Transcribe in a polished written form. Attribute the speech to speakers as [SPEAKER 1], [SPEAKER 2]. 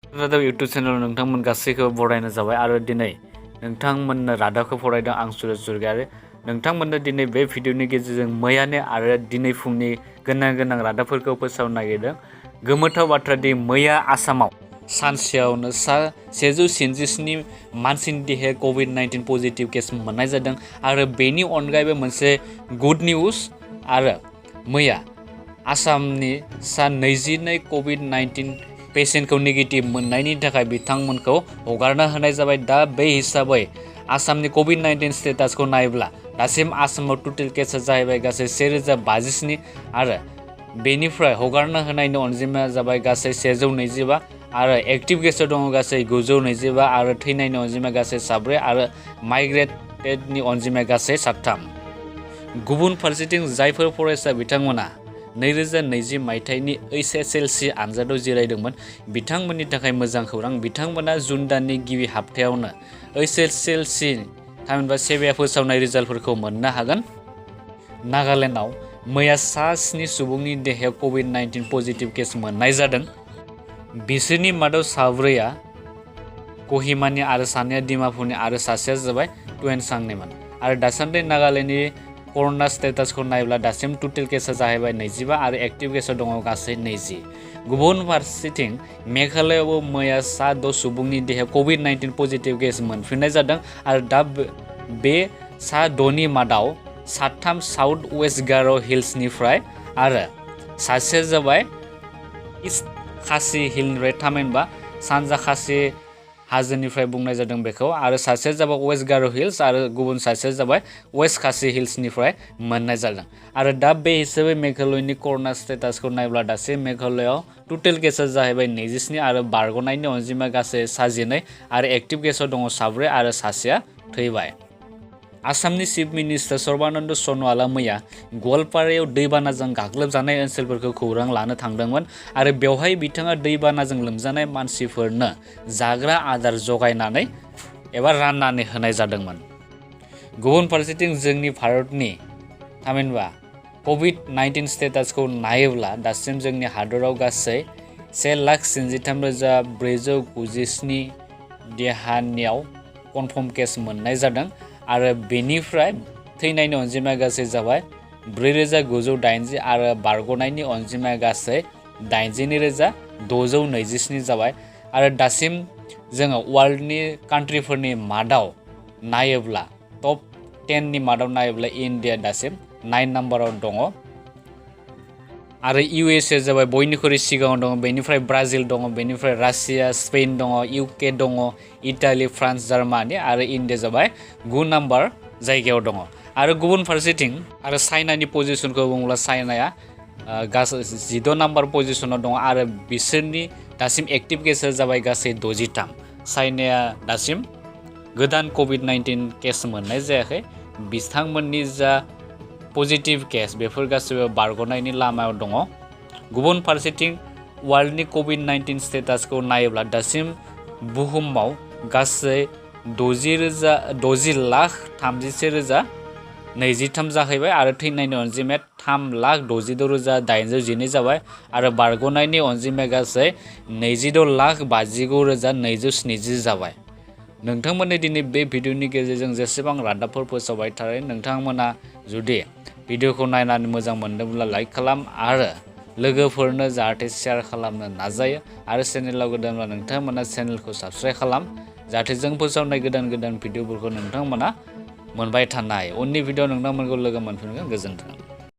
[SPEAKER 1] रादाब YouTube channel नोंथांमोन गासैखौबो बरायनाय जाबाय आरो दिनै नोंथांमोननो रादाबखौ फरायदों आं सुरेश सरगयारि। नोंथांमोननो दिनै बे भिडिअनि गेजेरजों मैयानि आरो दिनै फुंनि गोनां रादाबफोरखौ फोसावनो नागिरदों। गोमोथाव बाथ्रा दि मैया आसामाव सानसेयावनो 167 मानसिनि देहायाव COVID-19 पजिटिभ केस मोननाय जादों आरो बेनि अनगायैबो मोनसे गुड निउज आरो मैया आसामनि 22 COVID-19 पेसेन्टखौ नेगेटिभ मोननायनि थाखाय बिथांमोनखौ हगारना होनाय जाबाय। दा बे हिसाबै आसामनि COVID-19 स्टेटासखौ नायोब्ला दासिम आसामाव टोटेल केसआ जाहैबाय गासै 1057 आरो बेनिफ्राय हगारना होनायनि अनजिमाया जाबाय गासै 125 आरो एक्टिभ केसआव दङ गासै 925 आरो थैनायनि अनजिमाया गासै 4 आरो माइग्रेटेडनि अनजिमाया गासै 3। गुबुन फारसेथिं जायफोर फरायसा बिथांमोना 2020 मायथाइनि HSLC आनजादाव जिरायदोंमोन बिथांमोननि थाखाय मोजां खौरां। बिथांमोना जुन दाननि गिबि हाप्तायावनो HSLC थामहिनबा सेबाया फोसावनाय रिजाल्टफोरखौ मोननो हागोन। नागालेण्डआव मैया 7 सुबुंनि देहायाव COVID-19 पजिटिभ केस मोननाय जादों। बिसोरनि मादाव 4आ कहिमानि आरो 2आ डिमापुरनि आरो 1आ जाबाय ट्वेनसांनिमोन। आरो दासान्दि नागालेण्डनि कर'ना स्टेटासखौ नायोब्ला दासिम टोटेल केसआ जाहैबाय 25 आरो एक्टिभ केसआव दङ गासै 20। गुबुन फारसेथिं मेघालयआवबो मैया 6 सुबुंनि देहायाव COVID-19 पजिटिभ केस मोनफिननाय जादों आरो दा बे 6नि मादाव 3 साउथ वेस्ट गार' हिल्सनिफ्राय आरो 1 जाबाय इस्ट खासि हिलनिफ्राय थामहिनबा सानजा खासि हाजोनिफ्राय बुंनाय जादों बेखौ आरो 1 जाबाय वेस्ट गार' हिल्स आरो गुबुन 1 जाबाय वेस्ट खासि हिल्सनिफ्राय मोननाय जादों। आरो दा बे हिसाबै मेघालयनि कर'ना स्टेटासखौ नायोब्ला दासिम मेघालयआव टोटेल केसआ जाहैबाय 27 आरो बारग'नायनि अनजिमाया गासै 12 आरो एक्टिभ केसआव दङ 4 आरो 1आ थैबाय। आसामनि चिफ मिनिस्टार सर्बानन्द सन'वालआ मैया गवालपारायाव दैबानाजों गाग्लोबजानाय ओनसोलफोरखौ खौरां लानो थांदोंमोन आरो बेवहाय बिथाङा दैबानाजों लोमजानाय मानसिफोरनो जाग्रा आदार जगायनानै एबा राननानै होनाय जादोंमोन। गुबुन फारसेथिं जोंनि भारतनि थामहिनबा COVID-19 स्टेटासखौ नायोब्ला दासिम जोंनि हादराव गासै 1,93,497 देहानियाव कनफार्म केस मोननाय जादों आरो बेनिफ्राय थैनायनि अनजिमाया गासै जाबाय 4,980 आरो बारग'नायनि अनजिमाया गासै 82,627 जाबाय। आरो दासिम जोङो वर्ल्डनि कान्ट्रिफोरनि मादाव नायोब्ला टप 10नि मादाव नायोब्ला इन्डिया दासिम 9 नाम्बाराव दङ आरो USA जाबाय बयनिख्रुइ सिगाङाव दङ, बेनिफ्राय ब्राजिल दङ, बेनिफ्राय रासिया, स्पेन दङ, UK दङ, इटालि, फ्रान्स, जार्मानि आरो इन्डिया जाबाय 9 नाम्बार जायगायाव दङ। आरो गुबुन फारसेथिं आरो चाइनानि पजिसनखौ बुङोब्ला चाइनाया गासै 16 नाम्बार पजिसनाव दङ आरो बिसोरनि दासिम एक्टिभ केसआ जाबाय गासै 63। चाइनाया दासिम गोदान COVID-19 केस मोननाय जायाखै। बिथांमोननि जा पजिटिभ केस बेफोर गासैबो बारग'नायनि लामायाव दङ। गुबुन फारसेथिं वर्ल्डनि COVID-19 स्टेटासखौ नायोब्ला दासिम बुहुमाव गासै 60,36,23,023 जाहैबाय आरो थैनायनि अनजिमाया 3,66,812 जाबाय आरो बारग'नायनि अनजिमाया गासै 26,59,270 जाबाय। नोंथांमोननि दिनै बे भिडिअनि गेजेरजों जेसेबां रादाबफोर फोसावबाय थायो नोंथांमोना जुदि भिडिअखौ नायनानै मोजां मोनदोंब्ला लाइक खालाम आरो लोगोफोरनो जाहाथे शेयार खालामनो नाजायो आरो चेनेलाव गोदानब्ला नोंथांमोना चेनेलखौ साबस्क्राइब खालाम जाहाथे जों फोसावनाय गोदान भिडिअफोरखौ नोंथांमोना मोनबाय थानो हायो। उननि भिडिअ नोंथांमोनखौ लोगो मोनफिनगोन। गोजोन्थों।